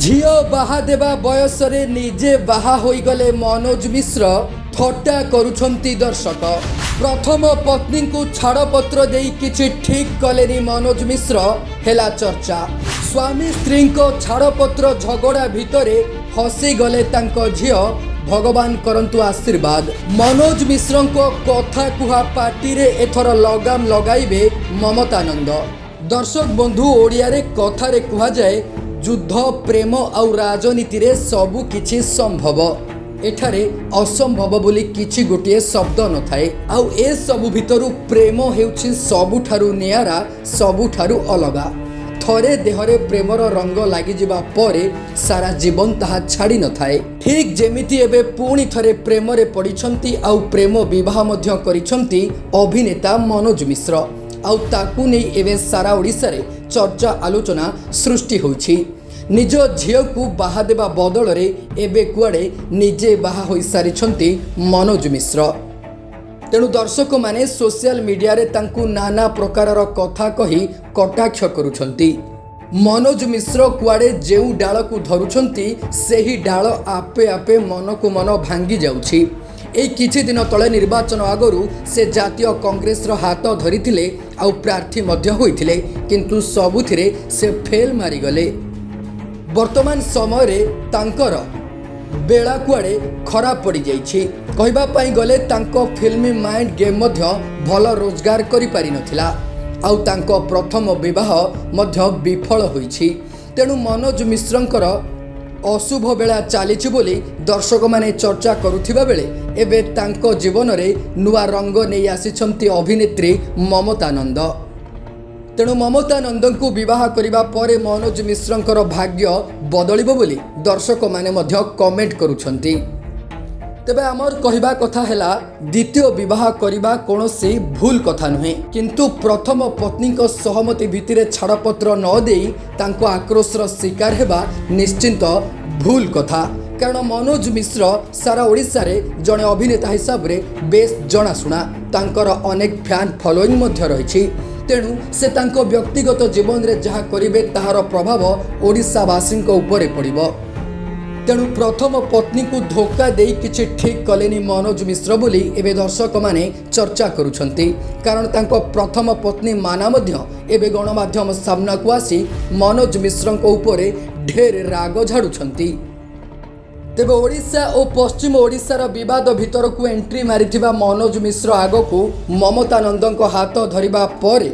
ଝିଅ ବାହା ଦେବା ବୟସରେ ନିଜେ ବାହା ହୋଇଗଲେ ମନୋଜ ମିଶ୍ର, ଥଟ୍ଟା କରୁଛନ୍ତି ଦର୍ଶକ। ପ୍ରଥମ ପତ୍ନୀଙ୍କୁ ଛାଡ଼ପତ୍ର ଦେଇ କିଛି ଠିକ୍ କଲେନି ମନୋଜ ମିଶ୍ର, ହେଲା ଚର୍ଚ୍ଚା। ସ୍ୱାମୀ ସ୍ତ୍ରୀଙ୍କ ଛାଡ଼ପତ୍ର ଝଗଡ଼ା ଭିତରେ ଫସିଗଲେ ତାଙ୍କ ଝିଅ, ଭଗବାନ କରନ୍ତୁ ଆଶୀର୍ବାଦ। ମନୋଜ ମିଶ୍ରଙ୍କ କଥା କୁହା ପାଟିରେ ଏଥର ଲଗାମ ଲଗାଇବେ ମମତାନନ୍ଦ। ଦର୍ଶକ ବନ୍ଧୁ, ଓଡ଼ିଆରେ କଥାରେ କୁହାଯାଏ, ଯୁଦ୍ଧ, ପ୍ରେମ ଆଉ ରାଜନୀତିରେ ସବୁ କିଛି ସମ୍ଭବ। ଏଠାରେ ଅସମ୍ଭବ ବୋଲି କିଛି ଗୋଟିଏ ଶବ୍ଦ ନଥାଏ। ଆଉ ଏସବୁ ଭିତରୁ ପ୍ରେମ ହେଉଛି ସବୁଠାରୁ ନିଆରା, ସବୁଠାରୁ ଅଲଗା। ଥରେ ଦେହରେ ପ୍ରେମର ରଙ୍ଗ ଲାଗିଯିବା ପରେ ସାରା ଜୀବନ ତାହା ଛାଡ଼ି ନଥାଏ। ଠିକ୍ ଯେମିତି ଏବେ ପୁଣି ଥରେ ପ୍ରେମରେ ପଡ଼ିଛନ୍ତି ଆଉ ପ୍ରେମ ବିବାହ ମଧ୍ୟ କରିଛନ୍ତି ଅଭିନେତା ମନୋଜ ମିଶ୍ର। ଆଉ ତାକୁ ନେଇ ଏବେ ସାରା ଓଡ଼ିଶାରେ ଚର୍ଚ୍ଚା ଆଲୋଚନା ସୃଷ୍ଟି ହୋଇଛି। ନିଜ ଝିଅକୁ ବାହା ଦେବା ବଦଳରେ ଏବେ କୁଆଡ଼େ ନିଜେ ବାହା ହୋଇସାରିଛନ୍ତି ମନୋଜ ମିଶ୍ର। ତେଣୁ ଦର୍ଶକମାନେ ସୋସିଆଲ ମିଡ଼ିଆରେ ତାଙ୍କୁ ନାନା ପ୍ରକାରର କଥା କହି କଟାକ୍ଷ କରୁଛନ୍ତି। ମନୋଜ ମିଶ୍ର କୁଆଡ଼େ ଯେଉଁ ଡାଳକୁ ଧରୁଛନ୍ତି, ସେହି ଡାଳ ଆପେ ଆପେ ମନକୁ ମନ ଭାଙ୍ଗି ଯାଉଛି। ଏଇ କିଛି ଦିନ ତଳେ ନିର୍ବାଚନ ଆଗରୁ ସେ ଜାତୀୟ କଂଗ୍ରେସର ହାତ ଧରିଥିଲେ ଆଉ ପ୍ରାର୍ଥୀ ମଧ୍ୟ ହୋଇଥିଲେ, କିନ୍ତୁ ସବୁଥିରେ ସେ ଫେଲ୍ ମାରିଗଲେ। ବର୍ତ୍ତମାନ ସମୟରେ ତାଙ୍କର ବେଳା କୁଆଡ଼େ ଖରାପ ପଡ଼ିଯାଇଛି। କହିବା ପାଇଁ ଗଲେ ତାଙ୍କ ଫିଲ୍ମ ମାଇଣ୍ଡ ଗେମ୍ ମଧ୍ୟ ଭଲ ରୋଜଗାର କରିପାରିନଥିଲା ଆଉ ତାଙ୍କ ପ୍ରଥମ ବିବାହ ମଧ୍ୟ ବିଫଳ ହୋଇଛି। ତେଣୁ ମନୋଜ ମିଶ୍ରଙ୍କର ଅଶୁଭ ବେଳା ଚାଲିଛି ବୋଲି ଦର୍ଶକମାନେ ଚର୍ଚ୍ଚା କରୁଥିବା ବେଳେ ଏବେ ତାଙ୍କ ଜୀବନରେ ନୂଆ ରଙ୍ଗ ନେଇ ଆସିଛନ୍ତି ଅଭିନେତ୍ରୀ ମମତା ନନ୍ଦ। ତେଣୁ ମମତା ନନ୍ଦଙ୍କୁ ବିବାହ କରିବା ପରେ ମନୋଜ ମିଶ୍ରଙ୍କର ଭାଗ୍ୟ ବଦଳିବ ବୋଲି ଦର୍ଶକମାନେ ମଧ୍ୟ କମେଣ୍ଟ କରୁଛନ୍ତି। ତେବେ ଆମର କହିବା କଥା ହେଲା, ଦ୍ୱିତୀୟ ବିବାହ କରିବା କୌଣସି ଭୁଲ କଥା ନୁହେଁ, କିନ୍ତୁ ପ୍ରଥମ ପତ୍ନୀଙ୍କ ସହମତି ଭିତ୍ତିରେ ଛାଡ଼ପତ୍ର ନ ଦେଇ ତାଙ୍କ ଆକ୍ରୋଶର ଶିକାର ହେବା ନିଶ୍ଚିନ୍ତ ଭୁଲ କଥା। କାରଣ ମନୋଜ ମିଶ୍ର ସାରା ଓଡ଼ିଶାରେ ଜଣେ ଅଭିନେତା ହିସାବରେ ବେଶ୍ ଜଣାଶୁଣା, ତାଙ୍କର ଅନେକ ଫ୍ୟାନ୍ ଫଲୋଇଂ ମଧ୍ୟ ରହିଛି। ତେଣୁ ସେ ତାଙ୍କ ବ୍ୟକ୍ତିଗତ ଜୀବନରେ ଯାହା କରିବେ, ତାହାର ପ୍ରଭାବ ଓଡ଼ିଶାବାସୀଙ୍କ ଉପରେ ପଡ଼ିବ। ତେଣୁ ପ୍ରଥମ ପତ୍ନୀଙ୍କୁ ଧୋକା ଦେଇ କିଛି ଠିକ୍ କଲେନି ମନୋଜ ମିଶ୍ର ବୋଲି ଏବେ ଦର୍ଶକମାନେ ଚର୍ଚ୍ଚା କରୁଛନ୍ତି। କାରଣ ତାଙ୍କ ପ୍ରଥମ ପତ୍ନୀ ମାନା ମଧ୍ୟ ଏବେ ଗଣମାଧ୍ୟମ ସାମ୍ନାକୁ ଆସି ମନୋଜ ମିଶ୍ରଙ୍କ ଉପରେ ଢେର ରାଗ ଝାଡ଼ୁଛନ୍ତି। ତେବେ ଓଡ଼ିଶା ଓ ପଶ୍ଚିମ ଓଡ଼ିଶାର ବିବାଦ ଭିତରକୁ ଏଣ୍ଟ୍ରି ମାରିଥିବା ମନୋଜ ମିଶ୍ର ଆଗକୁ ମମତା ନନ୍ଦଙ୍କ ହାତ ଧରିବା ପରେ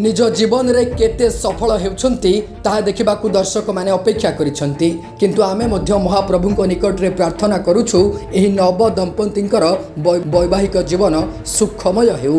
ନିଜ ଜୀବନରେ କେତେ ସଫଳ ହେଉଛନ୍ତି, ତାହା ଦେଖିବାକୁ ଦର୍ଶକମାନେ ଅପେକ୍ଷା କରିଛନ୍ତି। କିନ୍ତୁ ଆମେ ମଧ୍ୟ ମହାପ୍ରଭୁଙ୍କ ନିକଟରେ ପ୍ରାର୍ଥନା କରୁଛୁ, ଏହି ନବ ଦମ୍ପତିଙ୍କର ବୈବାହିକ ଜୀବନ ସୁଖମୟ ହେଉ।